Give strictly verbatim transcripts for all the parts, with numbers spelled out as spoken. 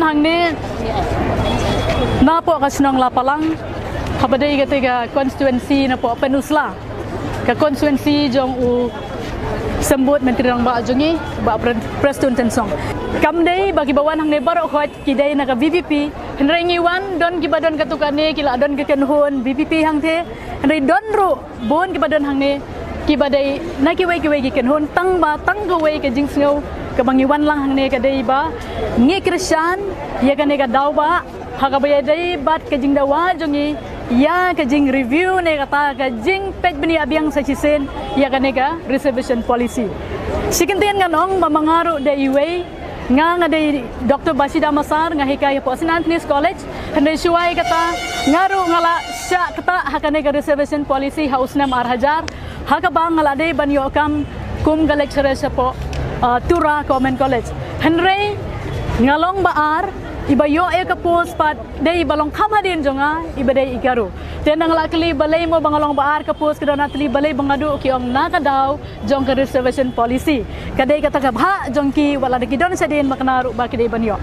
Hangne napoh ka shnong Lapalang, haba dei kata ka constituency napoh Pynursla, ka constituency jong u Symbud Myntri Rangbah jong ngi, Bah Pre-, Prestone Tynsong. Kam dei ba kiba wan hangne baroh khoit ki dei na ka V P P, hynrei ngi wan don kiba don katto katne ki la don ka kynhun V P P hangtei, hynrei don ruh bun kiba don hangne kiba dei na kiwei kiwei ki kynhun, tang ba tang kawei ka jingsngew kaba ngi wan lang hangne ka dei ba ngi kyrshan ïa kane ka daw ba ha kaba ïadei bad ka jingdawa jong ngi ïa ka jingreview ne kata ka jingpeit bniah biang sa shisien ïa kane ka reservation policy. Shi kyntien ngan ong ba ma nga ruh dei iwei, nga nga dei Doctor Bashida Massar, nga hikai hapoh St Anthony's College. Hynrei shuwa ïa kata nga ruh nga la shah ktah ha kane ka reservation policy ha u snem ar hajar, ha kaba nga la dei ban ïoh kam kum ka lecturer shapoh, uh, Tura Government College. Hynrei nga long ba ar iba ïoh ïa ka post pat dei iba long kham hadien jong nga, iba dei i Garo. Te nga la kylli balei mo ba nga long ba ar ka post, ka don na tylli, balei ba nga duh, ki ong na ka daw jong ka reservation policy. Ka dei kata ka bhah jong ki, wat la da ki don shadien ba kane ruh ba ki dei ban ïoh.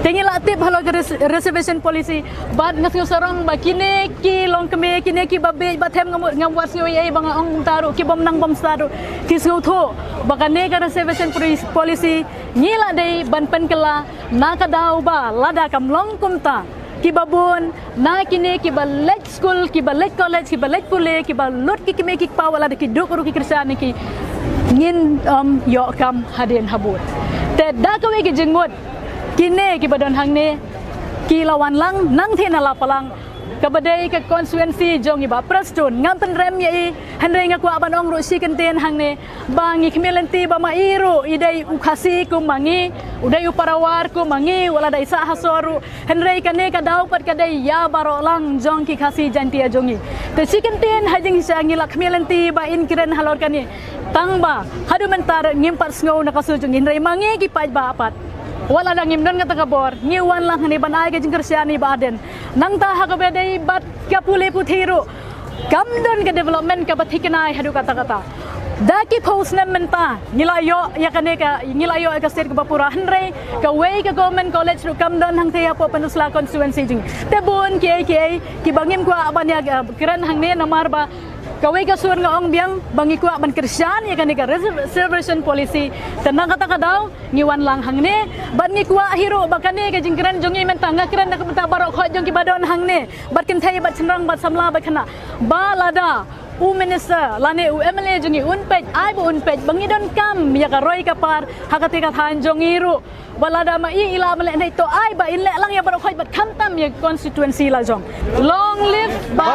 Te ngi la tip halor ka res-, reservation policy, bad nga sngew sarong ba kine ki longkmie, kine kiba bieit, ba them ngam, ngam wad sngew ei ei ba nga ong kumta ruh, ki bym nang bym stad ruh ki sngewthuh ba kane ka reservation poli-, policy ngi la dei ban pynkylla na ka daw ba lada kam long kumta, kiba bun na kine kiba leit skul, kiba leit college, kiba leit pule, kiba lut ki kmie ki kpa, wat la da ki duk ruh ki kyrshan ïa ki, ngin ym ïoh kam hadien habud. Te da kawei ka jingmut, kine kiba don hangne ki la wan lang nangtei na Lapalang, kaba dei ka constituency jong i Bah Prestone. Ngam pynrem ïa i, hynrei nga kwah ban ong ruh shi kyntien hangne ba ngi khmih lynti ba ma i ruh i dei u Khasi kum ma ngi, u dei u Parawar kum ma ngi, wat la da i sah ha sor ruh. Hynrei kane ka daw pat ka dei ïa baroh lang jong ki Khasi Jaiñtia jong ngi. Te shi kyntien ha jingshisha ngi la khmih lynti ba in kren halor kane. Tang ba haduh mynta ngim pat sngew na ka sur jong ngi, hynrei ma ngi ki paidbah pat, wat la da ngim don kata ka bor, ngi wan lang hangne ban ai ka jingkyrshan ïa i Bah Ardent. Nangta ha kaba dei bad ka pule puthi ruh kam don ka development kaba thikna haduh katta katta. Da ki phew snem mynta ngi la ïoh ïa kane ka, ngi la ïoh ïa ka state kaba pura, hynrei kawei ka government college ruh kam don hangtei hapoh Pynursla constituency jong ngi. Te bun kiei kiei kiba ngim kwah ban ïa, eh, kren hangne, namar ba kawei ka sur nga ong biang ba ngi kwah ban kyrshan ïa kane ka reserv-, reservation policy. Te na kata ka daw ngi wan lang hangne bad ngi kwah hi ruh ba kane ka jingkren jong ngi mynta, nga kren da ka bynta baroh khoit jong kiba don hangne, bad kynthei bad shynrang bad samla bad khynnah, ba lada u minister lane u M L A jong ngi un peit, ai ba un peit ba ngi donkam ïa ka roi ka par ha kata ka thaiñ jong ngi ruh. Ba lada ma i i la mlien, to ai ba in leh lang ïa baroh khoit bad khamtam ïa constituency la jong. Long live Bah.